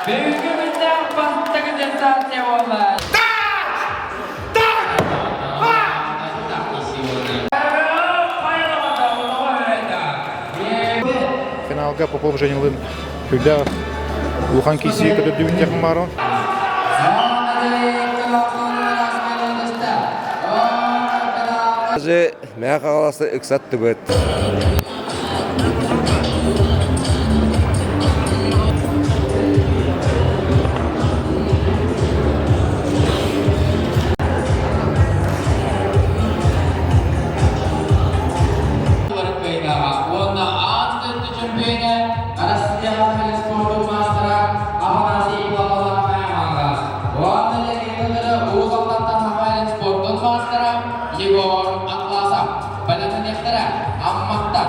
Бүгүҥҥү күннээх бастакы сенсация буолла. Финалга Попов Женилын сүрдээх улахан киирсии көтөрдүбүт баарон. Мэҥэ Хаҥаласта ыксаттыбыт. Уонна аан дойду чөмпүйүөнэ Арассыыйаҕа спордун маастара Афанасий Иванов Хаҥалас уонна легенда Уус Алдантан Сахалин спордун маастара Егор Атласов бэлэмнэниэхтэрэ Амматтан.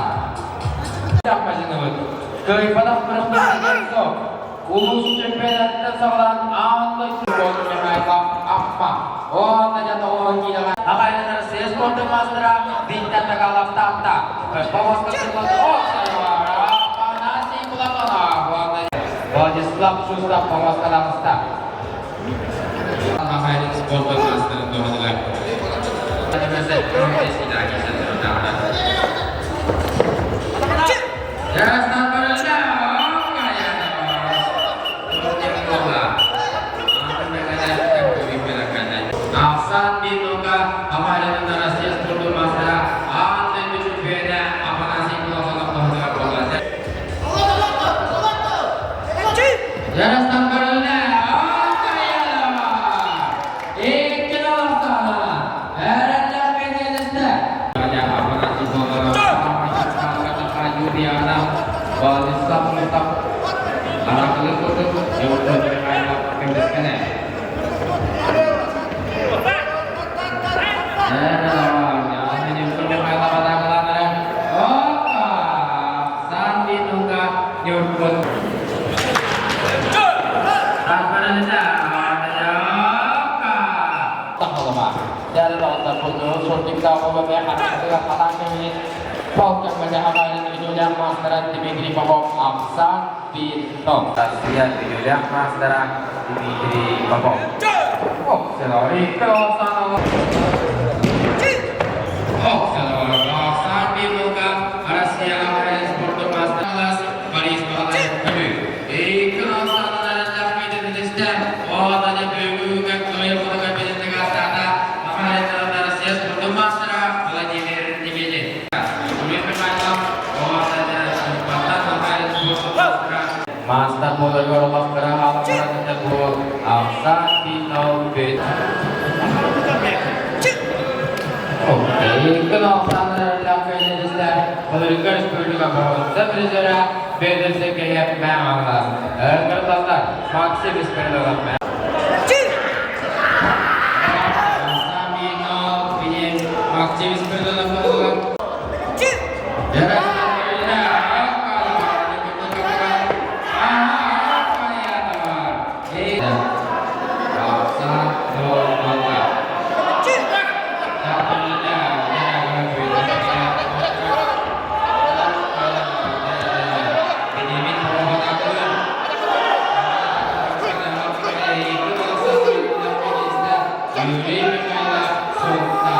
Кыайбатах күрэхтэһиилэр улуус чемпионаттан саҕалаан аан дойду Михайлов Амма уонна дьэ тоҕуһун киилэҕэ Ахайын Россия спордун маастара Виктор Тагалов Таатта Афанасий Платонов уонна Владислав Шустов Помоскалаҕыста Ахайын спордун маастарын туһатыгар Ахсан Минука Амаринын Россия спордун мастера аан дойду чемпиона Афанасий Платонов туһатыгар буолла. Ярастан көрүллэ Икки аластана Эрэллээх бэйдэлэстэ Владислав Мустап Аракылы курдук Евгений Михайлов көмүскэнэ. Дмитрий Попов Ахсан Биртов. Россия Видеолях мастера Дмитрий Попов. Маастар буоларыгар олохторо хаалларыта бу ахсаан биир бүт. Икки ахсааннарылаах көннөрүстэр Былыргы Республика боруонса призера Петр Сергеев Мэҥалас. Ыргырталлар Максим Испирдонов Максим Испирдонов Юрий Михайлов Суутта.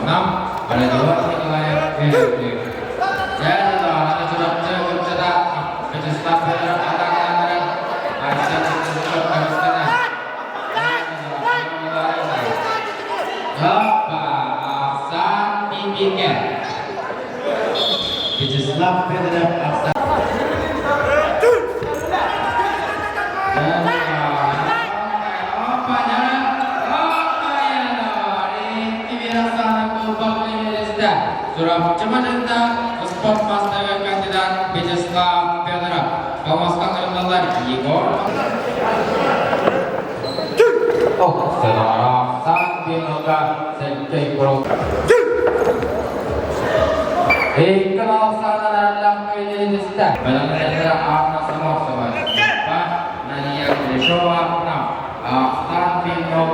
Нам, Владимир Николаев Үөрдүү. Дьэ, Чурапчы ыччата Вячеслав Федоров атаакалааннара Айсен Кузнецов көмүскэнэ. Опа! Ахсаан Пипике. Вячеслав Федоров Ахсаан Чурапчы Мадьында спорт мастера кандидат Вячеслав Федоров, Помосканырылалар Егор Сан Бинуга Сергей Брок. Икки малсаанан күйнелистэ. Бэлэмнэннэрэ Анна Самосова, Мария Кулешова, Нам, Ахсан Бинов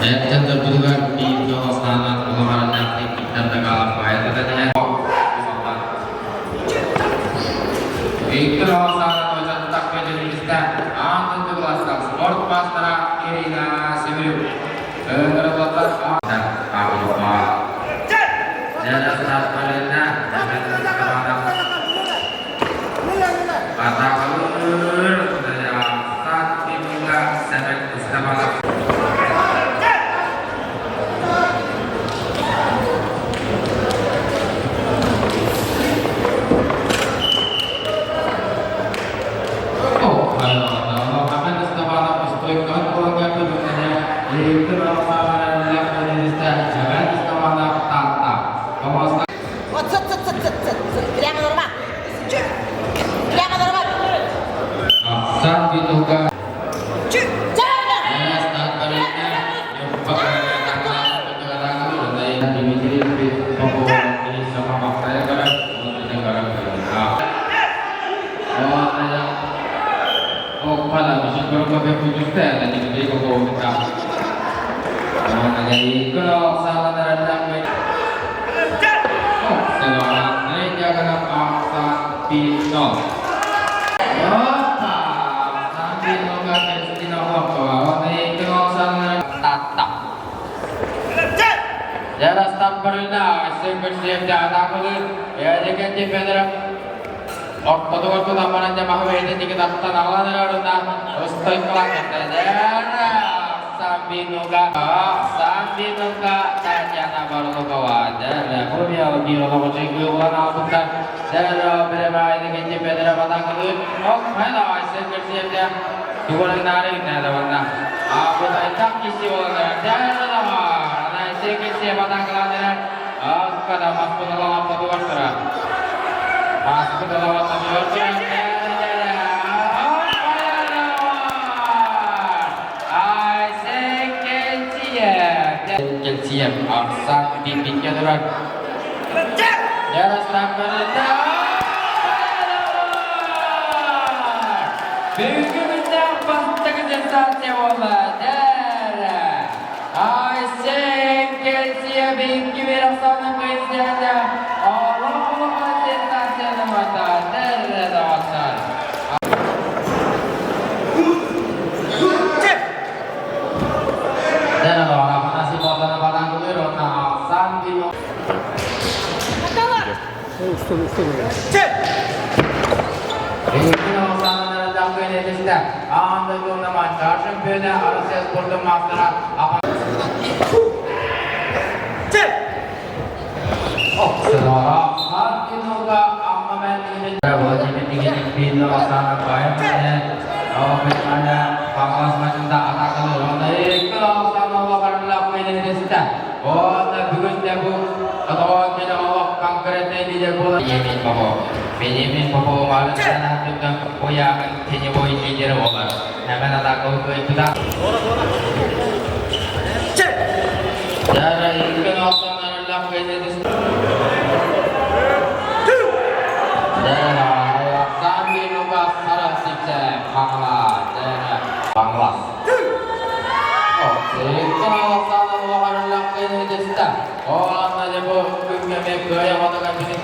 Эртэн дойдутугар биир дьол астаанан улаҕараннаахтык иттэн дагаалаппаайа Виктор Александрович Аттак Петровичта аан дойду класстаах спорт маастара Ирина Семенюк. Ыҥырыллар Атаҕалыыр Сэмэн Ыстапанов.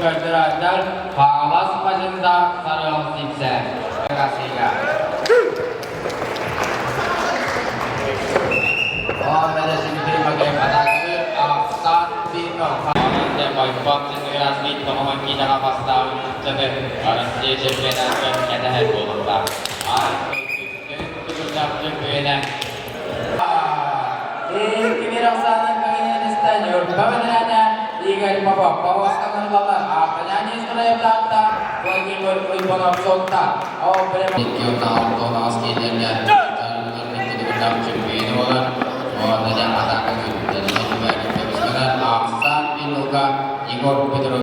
көрдөрөөччүлэр Хаҥалас Мадьында Сарыал Сиипсээн. Россия. Игорь Попов, Владимир Уйбанов Егор Петрович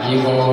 Егор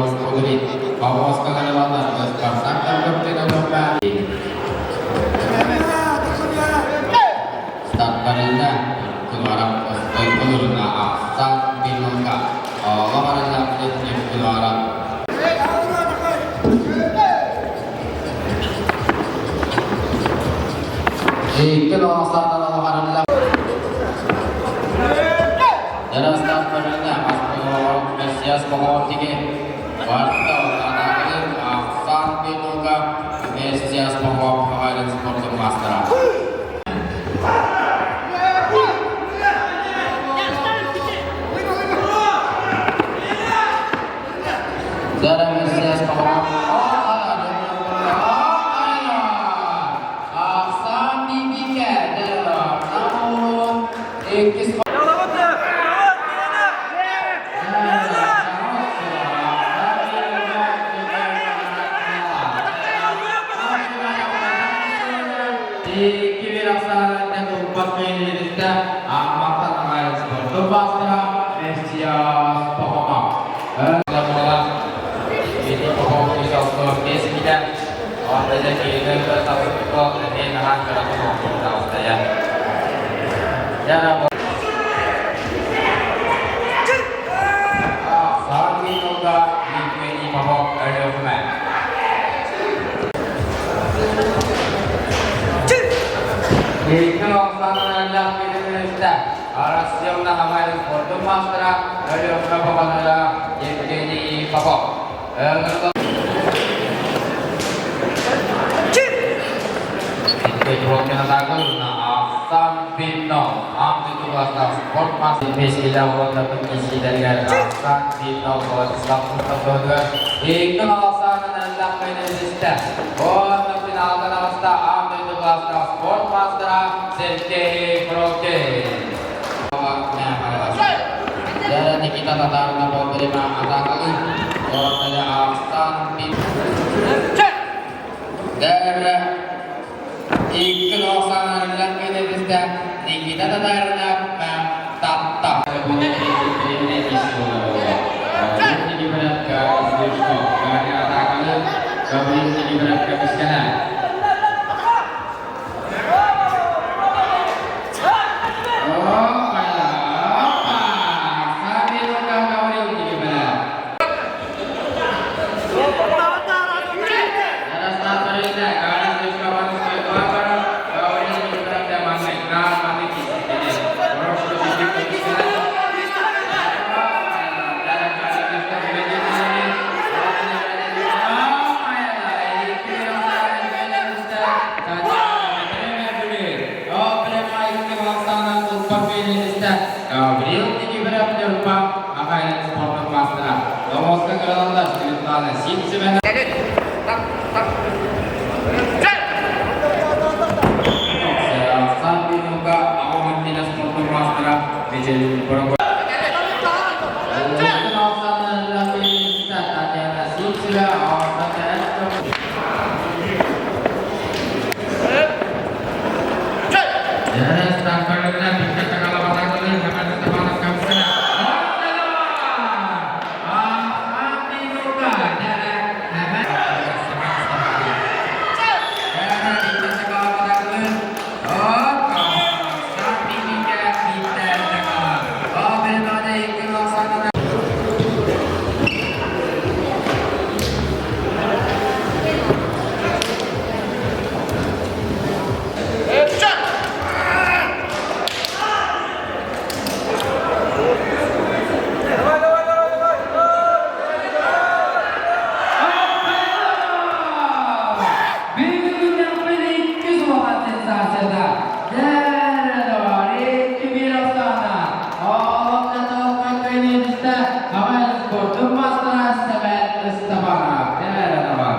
Хамаайа спордун маастара Сэмэн Ыстапанов. Дэмэрэновар.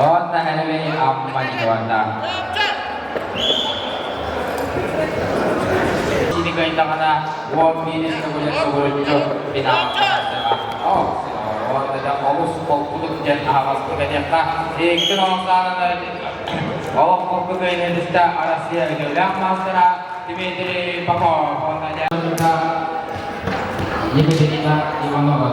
Онна Элевей Амма Николаевна. Кини кыайдаҕына 11 төгүлүн төгүрүччү финалга тахсыаҕа. Уонна да олус холкутук диэн аһаҕастык этиэххэ, икки ноҕосаананар олох холку кыайыытыста Россия үтүөлээх маастара Дмитрий Попов уонна Екатерина Иванова.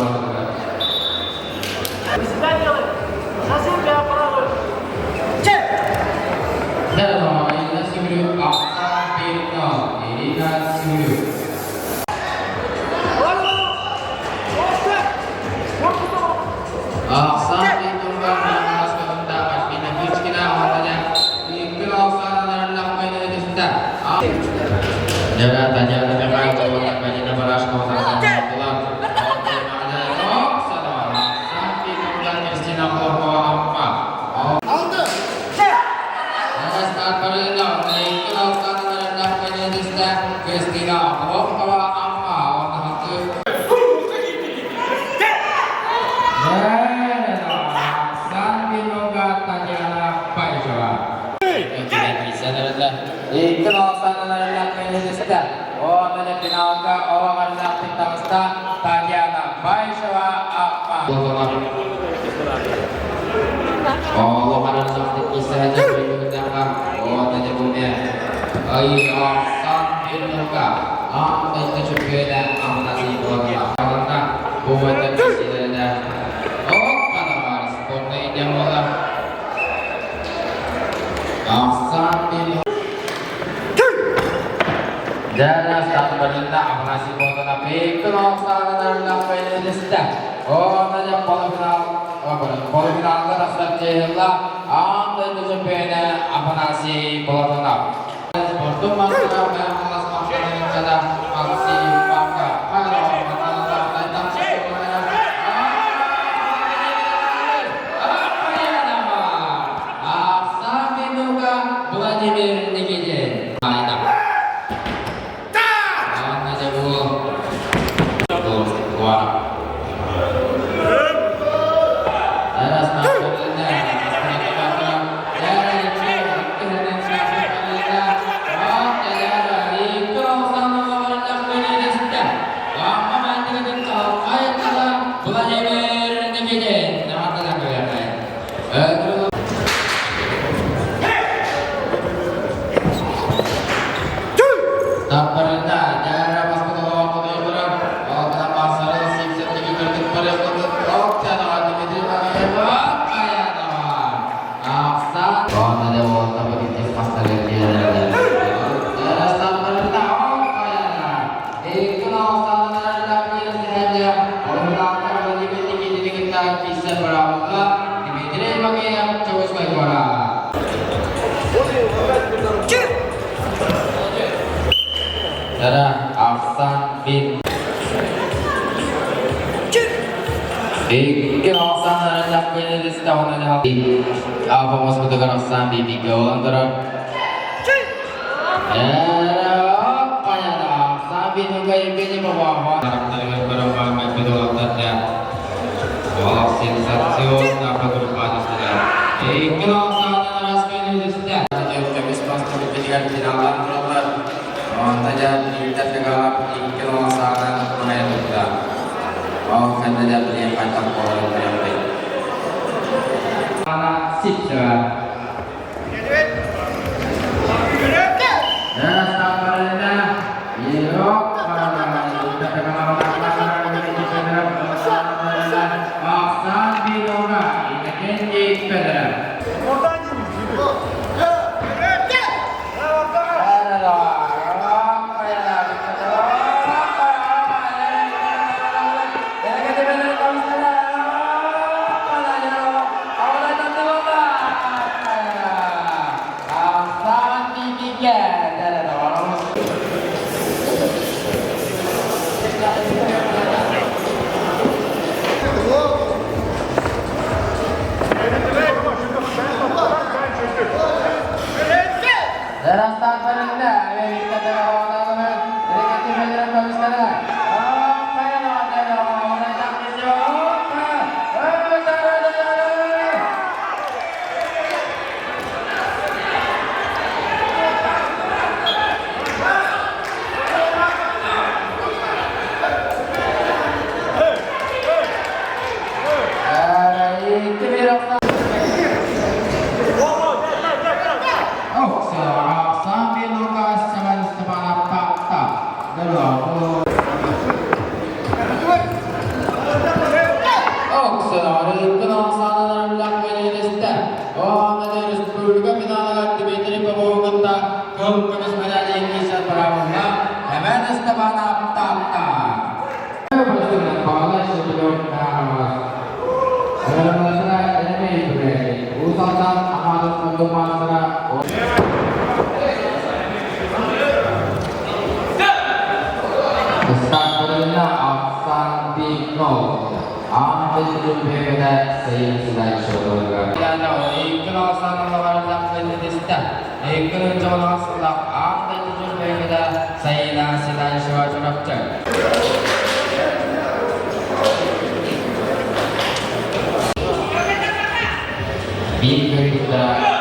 Павловна, Эмэн Ыстапаанап Таатта. Павла Шепелев Уус Алдан Ахадов маастара. Ыстааппарына ахсаан 1-0. Аан дойду бэйэтэ сайын сыдааччыларга. Аан дойду бэйэтэ сайына сыдааччыга чурапчы. Биир көрүүтэ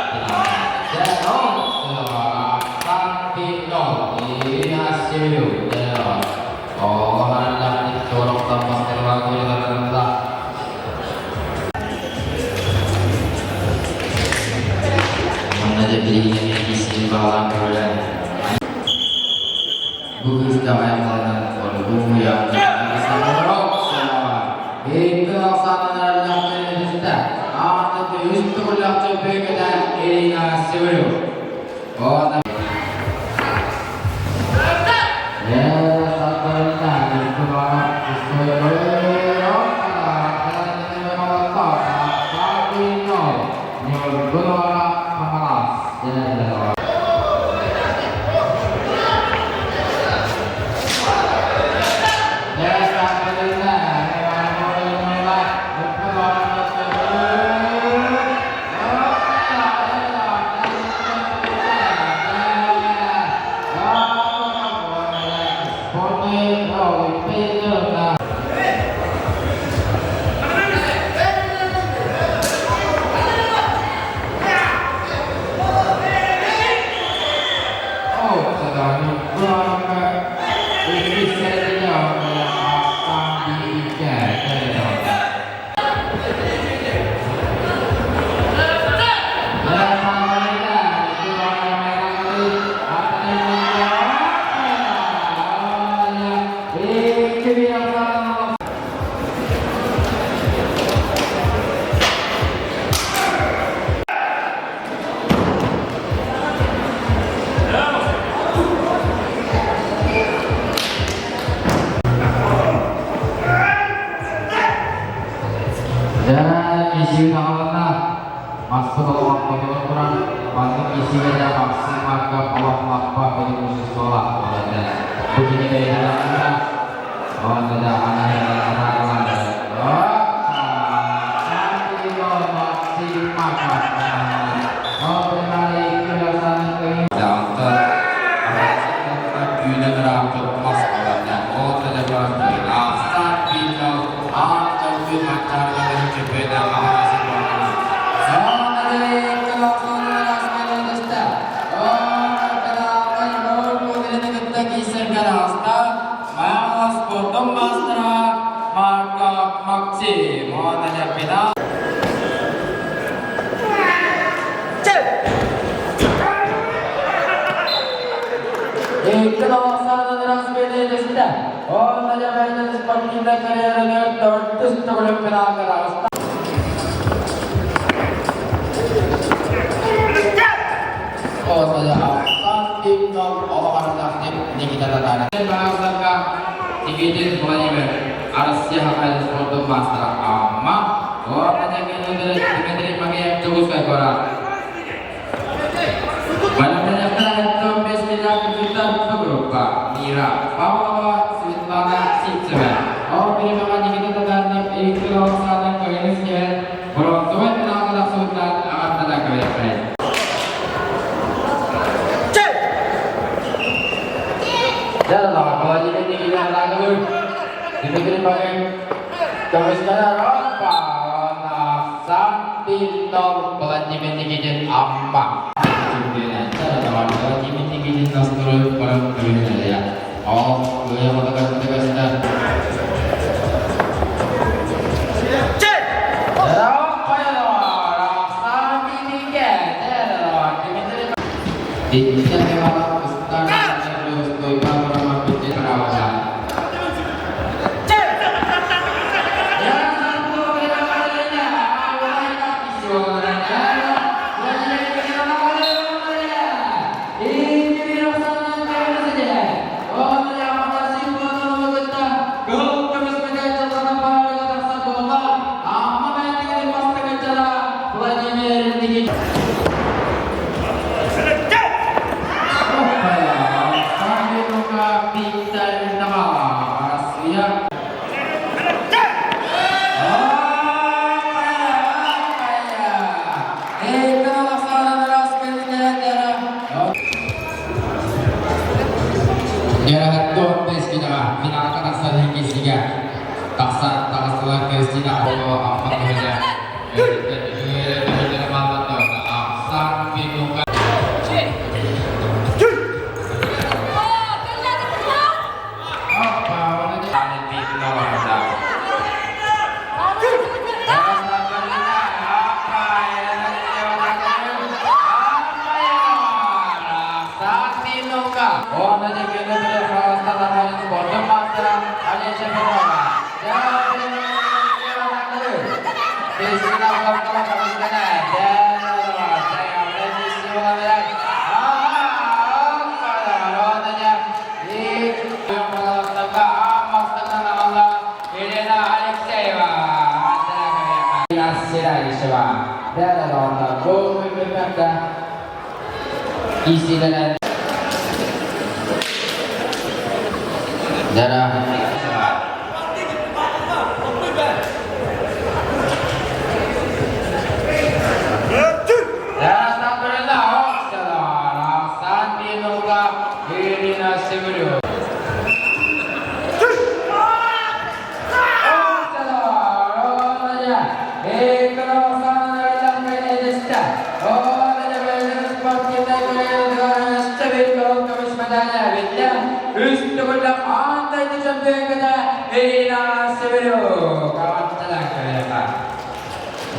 Бу кыыстаҕай халынан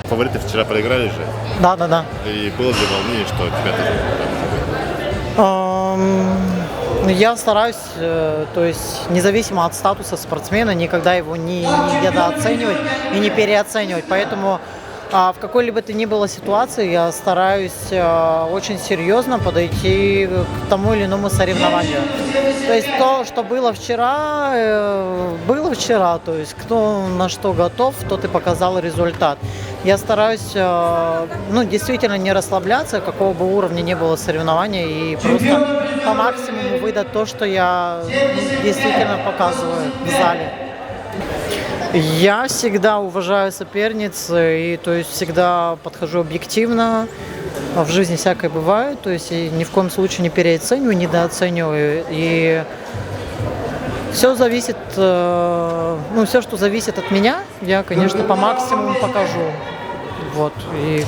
Фавориты вчера проиграли же. Да. И было ли волнение, что тебя тоже Я стараюсь, то есть независимо от статуса спортсмена, никогда его не недооценивать и не переоценивать. Поэтому в какой-либо то ни было ситуации я стараюсь очень серьезно подойти к тому или иному соревнованию. То есть то, что было вчера, было вчера. То есть кто на что готов, тот и показал результат. Я стараюсь действительно не расслабляться, какого бы уровня ни было соревнования, и просто по максимуму выдать то, что я действительно показываю в зале. Я всегда уважаю соперниц, и то есть всегда подхожу объективно. В жизни всякое бывает, то есть и ни в коем случае не переоцениваю, недооцениваю. И все зависит, все, что зависит от меня, я, конечно, по максимуму покажу. Вот, и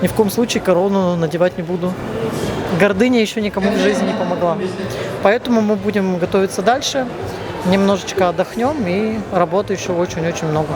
ни в коем случае корону надевать не буду. Гордыня еще никому в жизни не помогла. Поэтому мы будем готовиться дальше, немножечко отдохнем, и работы еще очень-очень много.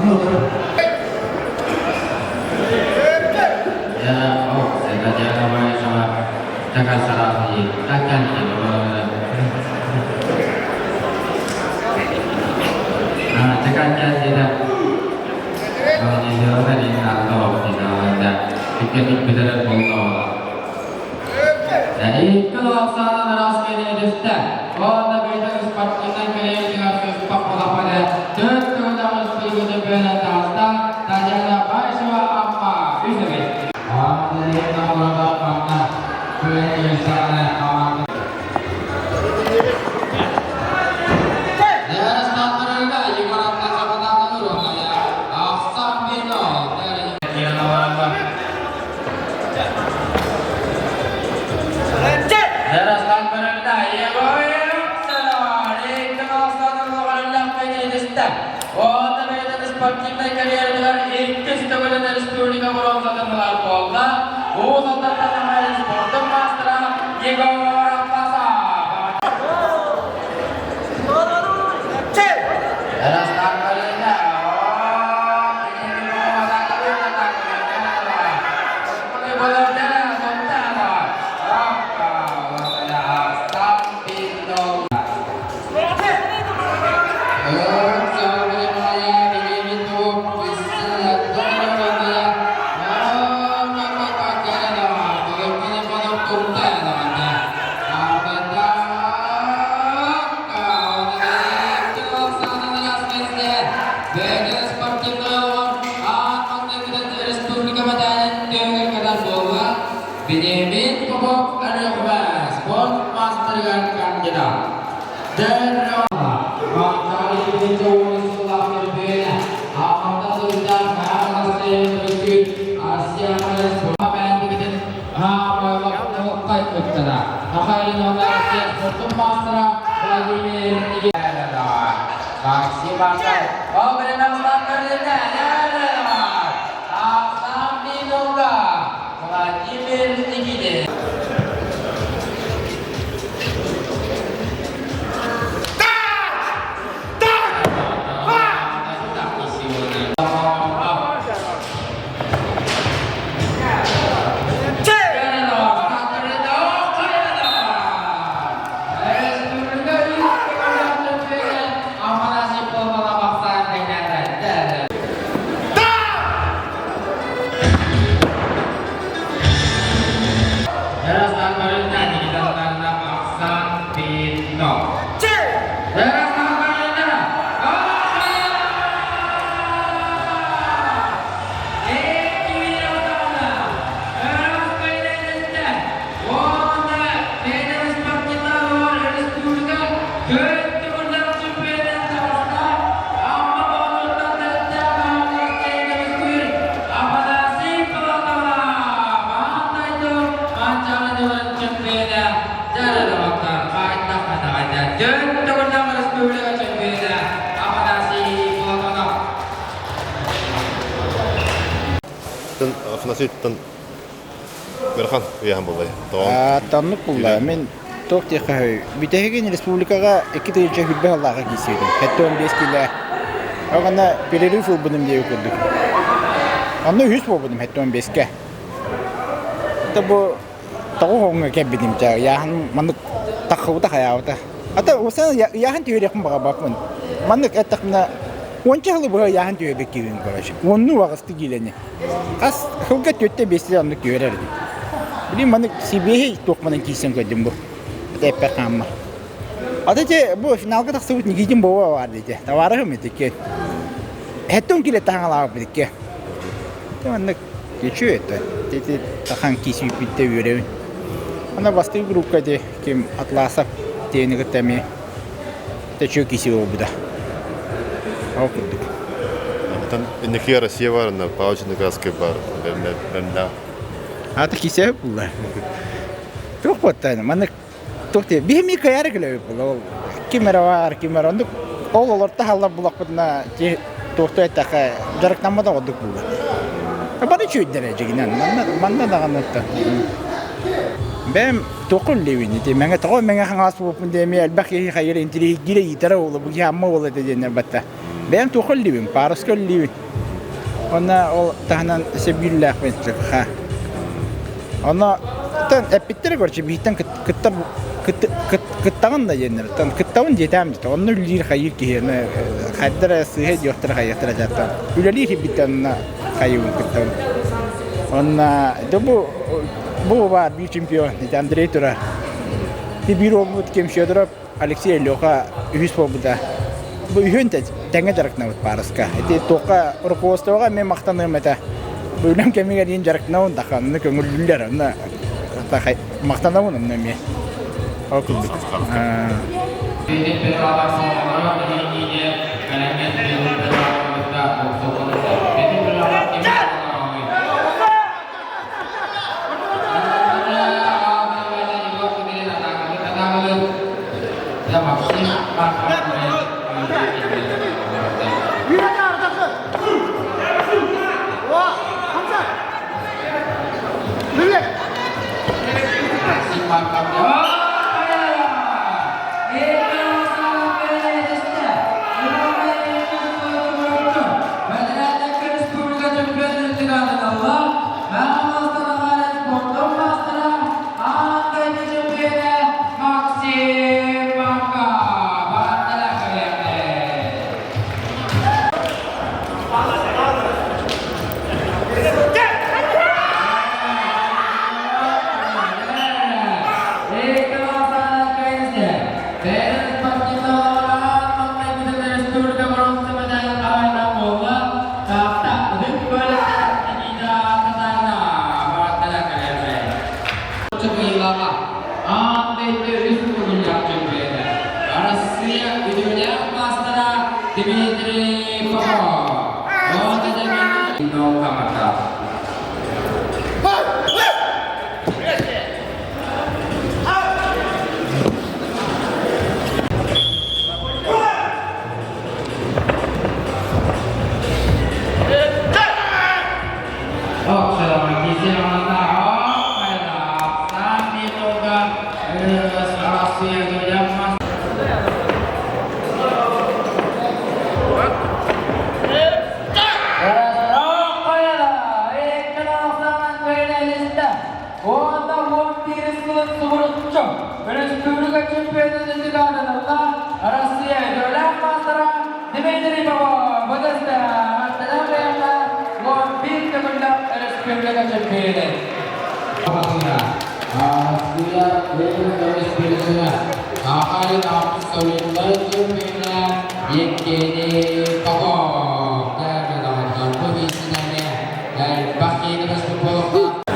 Владимир Никитин. Афанасьевтан ыарахан ыйааһын буолла. Таннык булла. Мен туох диэххэ бүтэһигин республикаҕа 2020 сыллааҕы киирсибитим. 75 килэ. Оҕана перерыв ылбытым диэби курдук. Онно үһүс буолбутум 75-кэ. Это бу тоҕо хоҥҥо кэлбитим чаа ыйааһын маннык таххыбыта хайаабыта. Ата усан ыйааһын түһэриэхпин баҕарбаппын. Маннык эттэхпинэ уонча сылы быһа ыйааһын түһэрбит киһибин короче. Уоннуу аҕысты киилэни. Хас сылга түөртэ биэстэ оннук түһэрэр этим. Билим маннык сибиэһэй туохпунан киирсэн көрдүм бу. Ата эппэр хааммар. Ата те бу финалга тахсыбыт Никитин Бова бар дии. Товарыһым итикке. Хэттон киле таҥалаабыт икке. Те маннык Кечүү это. Тети тахан киисүүппүттэ үөрэбин. Ана бастыы группа ти ким Атласов диэни кытта эмиэ тэчүү киси буолбута. Ол курдук. Антон инники Россия бар, Павлович Некрасский бар, бэмдэ. Ата кисе булла. Туох буоттааны маннык туох диэ биһи кыайары кэлэбит була ол ким эрэ бар, ким эрэ оннук ол олорто халлар булахпытына туохту эттэххэ дьарыктаммата ордук буолар. Бары үчүгэйдэр дьигинэн манна манна даҕаны бэйэм туохха үллэбин ити мэҥэ тоҕо мэҥэ хаҥалас буолбуппун диэн эмиэ элбэх киһи хайыр интириэһиргиирэ ыйытара уола бу киһи Амма уола этэ диэннэр батта бэйэм туохха үллэбин паараска үллэбин Онно ол таһынан сөбүлүүлээхпин ха. Онно эппиттэрэ короче биһиттэн кыттар кыттаҕын да диэннэр кыттабын диэтэм дии онно үлэлиир хайыыр киһи хайдара сыыһа диэхтэрэ хайыахтара дьааттан үлэлиир киһибиттэн онно хайыыбын кыттабын онно да бу бу баар биир чемпион ити Андрей турар биир уолбут ким Федоров Алексей Леха үһүс буолбута. Бу үһүөн тэҥҥэ дьарыктанабыт паарыска. Ити туохха руководствоҕа эмиэ махтаныам этэ. Бу үлэм кэмигэр иин дьарыктанабын да онно көҥүллүүллэр онно махтанабын онно эмиэ. Ол курдук. Дмитрий Попов. Өрөспүүбүлүкэ чемпионун ытыгаанын Россия үтүөлээх маастара Дмитрий Попов быдыста Аттана бэйэҕэ 11 төгүллээх өрөспүүбүлүкэ чемпионун. Россия өрөспүүбүлүкэ Ахалин абсолютнай чемпиона Евгений Попов. Бу элбэх киһини көспүт буолуохтаах.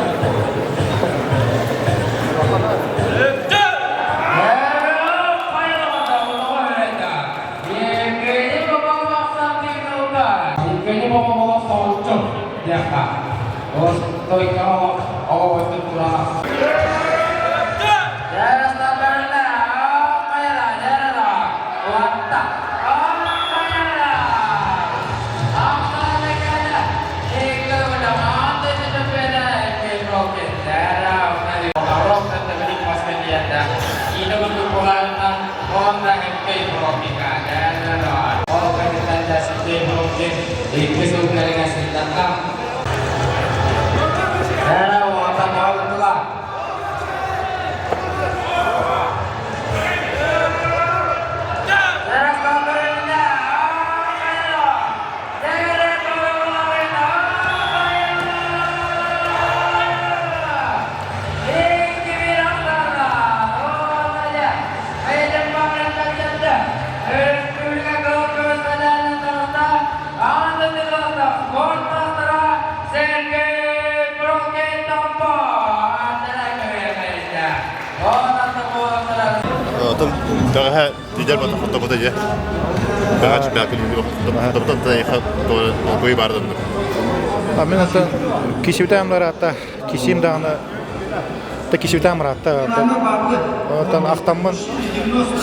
Оттон бэҕэһээ лидер хоттобута дьэ. Бэҕэһээ чемпионатка хоттобутан толкуй баар доннук. А мен ата кисибитэ амлараата кисим даҕаны та кисибитэ амраатта оттон ахтаммын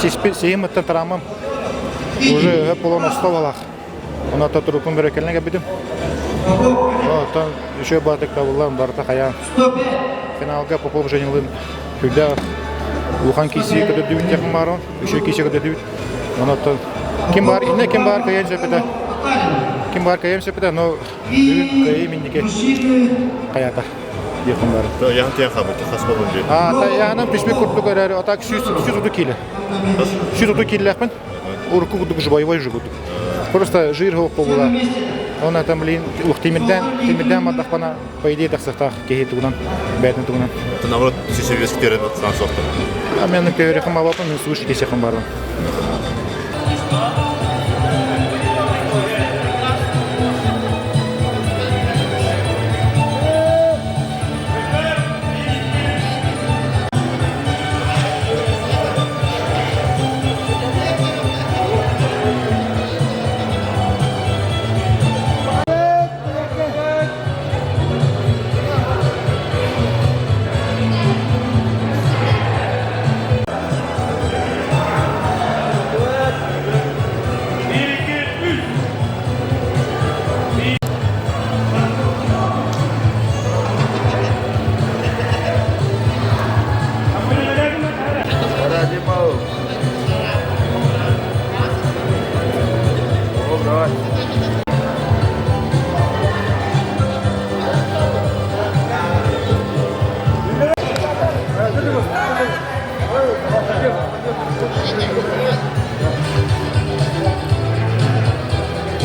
сиспит сиим ыттан тарааммын уже өһө полон остолалах Онно турукпун бөрөккелен кэлбитим. Оттон еще баатык табыллан барыта хайаан. Финалга Попов Женилын сүрдээх улахан киисии көтөрдүбүт диэхпин баарон. Үчүгэй киисии көтөрдүбүт. Онон ким баар инне ким баар кыайан сөпөтө. Ким баар кыайан сөпөтө, но бүгүн кыайыы минники хайата диэхпин баар. Яхан тиэн хабыт, хас болун диэн. А, та яханан түспүт курдук эрээри, а так 130 кило. 130 килилээхпин. Урукку курдук же боевой же курдук. Просто жир суох буолла. Оны там блин тимирден тимирден мардахпана по идее тахсахтаах киһи тугунан бэйэтин тугунан. Наоборот, сисевес терен сан соқтыр. А мен көөрөхүм абапын мен слушай кесехим барбын.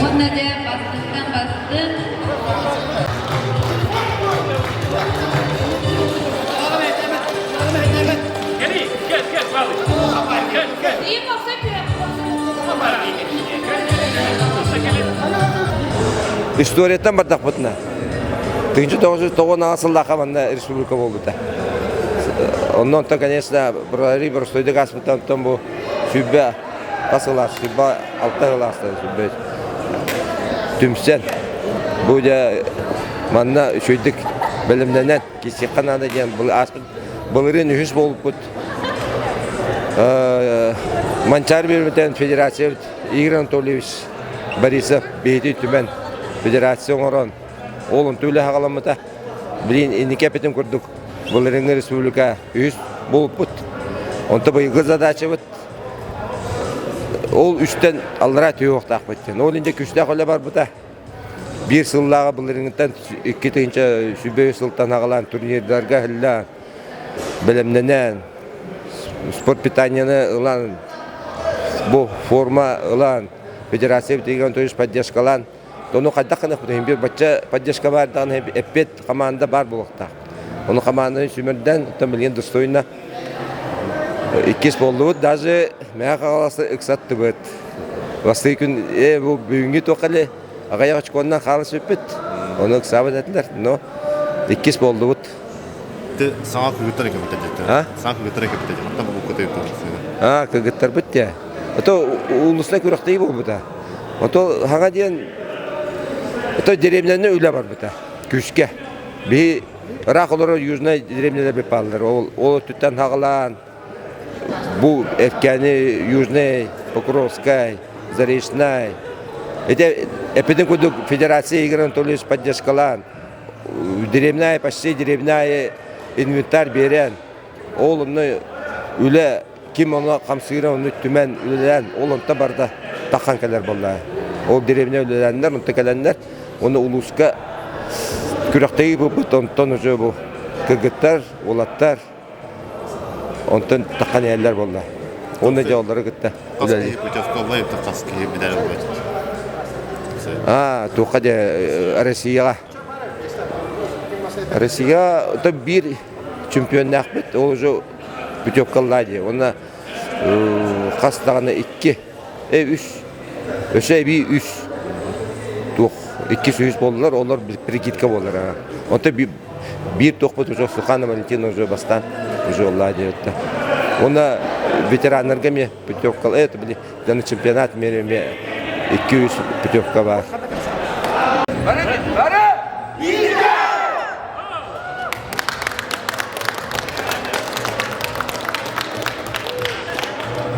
Уонна дьэ бастыҥтан бастыҥ Историяттан бардахпытына 1998 сыллаахха манна республика буолбута. Онно онтон, конечно, прорыв простойдук ааспыттан онтон бу сүүрбэ хас сыл сүүрбэ алта сыл ааста сүүрбэ түмсэн бу дьэ манна үчүгэйдик бэлэмнэнэн киирсиэххэ наада диэн ааспыт былырыын үһүс буолбуппут Манчаары биэрбитин федерациябыт Игорь Анатольевич Борисов биһиги түмэн федерация оҥорон ол онту үлэ саҕаламмыта. Билигин инники эппитим курдук былырыыҥҥы республика үһүс буолбуппут. Онто быйылгы задачабыт ол үстэн аллараа түһүөхтаахпыт диэн. Ол инде күүстээх үлэ барбыта. Биир сыллааҕы былырыыҥҥыттан 2023 сылтан аҕалаан турнирдарга иһиллээн, бэлэмнэнэн, спорт питанияны ылан, бу форма ылан, федерация Игорь Анатольевич поддержкалаан, ону хайдах гыныахпытый биир бачча поддержка баар даҕаны эппиэт команда баар буолуохтаах. Ону команданы сүүмэрдээн, оттон билигин достойно иккис буоллубут, даже Мэҥэ Хаҥаласы ыксаттыбыт. Бастакы күн э бу бүгүҥҥү туох эле аҕыйах очконнан хаалан сүппүт. Ону ыксаабыт этилэр, но иккис буоллубут. Саҥа кыргыттар кэбитэ А? Саҥа кыргыттар кэбитэ Хантан бу А, кыргыттарбыт те. Ото улусна күрэхтэһии буолбута. Ото хаҥа диэн ото деревняны үлэ барбыта. Күүскэ. Биһи ыраах олорор южнай деревнялар бааллар. Ол ол өттүттэн хаҕалаан Бу Эркээни Южный, Покровскай, Заречнай. Ити эппитин курдук Федерация Игорь Анатольевич поддержкалаан, деревня, почти деревня инвентарь биэрэн, ол онно үлэ ким ону хамсыыра ону түмэн үлэлээн, ол онто барда таххан кэлэр буолла. Ол деревня үлэлээннэр, онто кэлэннэр, оны улууска күрэхтэһии буолбут, онтон уже бу кыргыттар, уолаттар Онтон таххан иһэллэр буолла. Уонна дьэ олору кытта Хас киһи путевка ылла эбитэ хас киһи медаль ылла Аа, туохха дьэ Россияҕа. Россия то биир чемпионнаахпыт, ол уже путевка ылла дии. Уонна хас даҕаны икки, э үс, өссө эбии үс туох иккис үһүс буоллулар, олор прикидка буолар. Онто биир туохпут уже Сухана Валентина уже бастаан уже оллаа диэбиттэ. Уонна ветераннарга эмиэ путевка, это были на чемпионат мире эмиэ 200 путевка бар. Бары, бары!